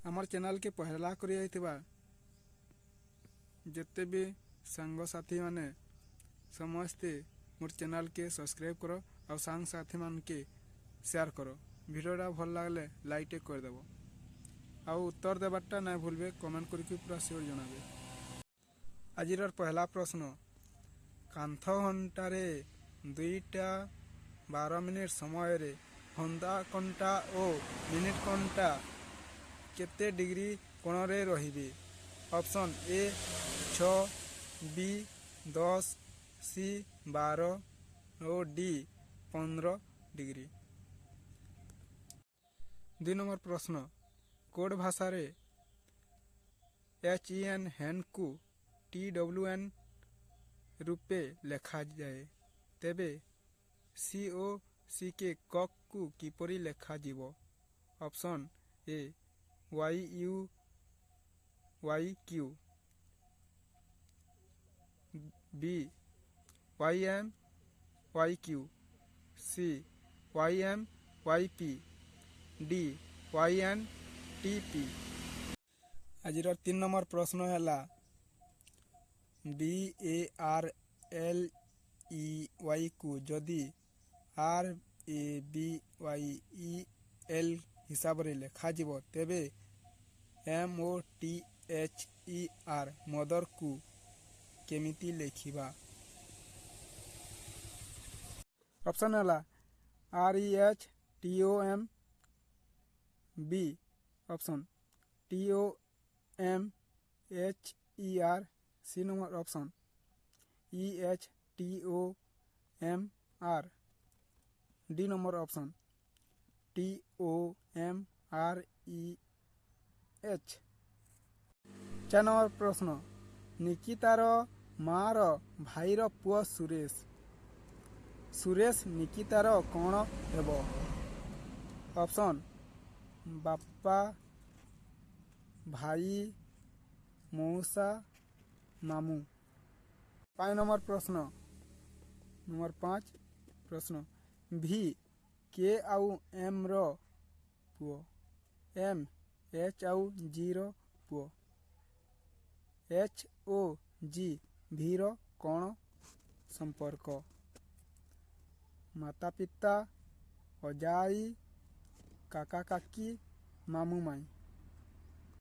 ଆମର ଚ୍ୟାନେଲ୍କେ ପହେଲା କରି ଯାଇଥିବା ଯେତେ ବି ସାଙ୍ଗସାଥିମାନେ ସମସ୍ତେ ମୋର ଚ୍ୟାନେଲ୍କେ ସବସ୍କ୍ରାଇବ୍ କର ଆଉ ସାଙ୍ଗସାଥିମାନକେ ସେୟାର କର। ଭିଡ଼ିଓଟା ଭଲ ଲାଗଲେ ଲାଇକ୍ କରିଦେବ ଆଉ ଉତ୍ତର ଦେବାରଟା ନାଇଁ ଭୁଲବେ। କମେଣ୍ଟ କରିକି ପୁରା ସିଓର ଜଣାବେ। ଆଜିର ପହଲା ପ୍ରଶ୍ନ: କାନ୍ଥ ଘଣ୍ଟାରେ 2ଟା 12 ମିନିଟ୍ ସମୟରେ ଫନ୍ଦା କଣ୍ଟା ଓ ମିନିଟ୍ କଣ୍ଟା କେତେ ଡିଗ୍ରୀ କୋଣରେ ରହିବେ? Option A 6, B 10, C 12 O D 15 degree. 2 number ପ୍ରଶ୍ନ: କୋଡ୍ ଭାଷାରେ ଏଚ୍ ଇ ଏନ୍ ହେନ୍କୁ ଟି ଡବ୍ଲ୍ୟୁ ଏନ୍ ରୂପେ ଲେଖାଯାଏ। ତେବେ ସି ଓ ସି କେ କକ୍କୁ କିପରି ଲେଖାଯିବ? Option A Y U Y Q, B Y M Y Q, C Y M Y P, D Y N T P. ଆଜିର 3 number ପ୍ରଶ୍ନ ହେଲା: ବି ଏ R L E ୱାଇକୁ ଯଦି ଆର୍ ଏ ବି Y E L ହିସାବରେ ଲେଖାଯିବ, ତେବେ M ଓ T H ଇ ଆର୍ ମଦରକୁ କେମିତି ଲେଖିବା? Option ହେଲା ଆର୍ ଇ H T ଓ M, ବି option ଟି ଓ M H ଇ R, C number option E H T ଓ M R, D number option T ଓ M R ଇ H. 4 number ପ୍ରଶ୍ନ: ନିକିତାର ମାର ଭାଇର ପୁଅ ସୁରେଶ। ସୁରେଶ ନିକିତାର କ'ଣ ହେବ? ଅପସନ୍: ବାପା, ଭାଇ, ମଉସା, ମାମୁଁ। 5 ନମ୍ବର ପ୍ରଶ୍ନ, ନମ୍ବର 5 ପ୍ରଶ୍ନ: ଭି କେ ଆଉ ଏମ୍ ର ପୁଅ, ଏମ୍ ଏଚ୍ ଆଉ ଜି ର ପୁଅ। ଏଚ୍ ଓ ଜି ଭିର କ'ଣ ସମ୍ପର୍କ? ମାତା ପିତା, ଅଜା ଆଈ, କାକା କାକି, ମାମୁଁ ମାଇଁ।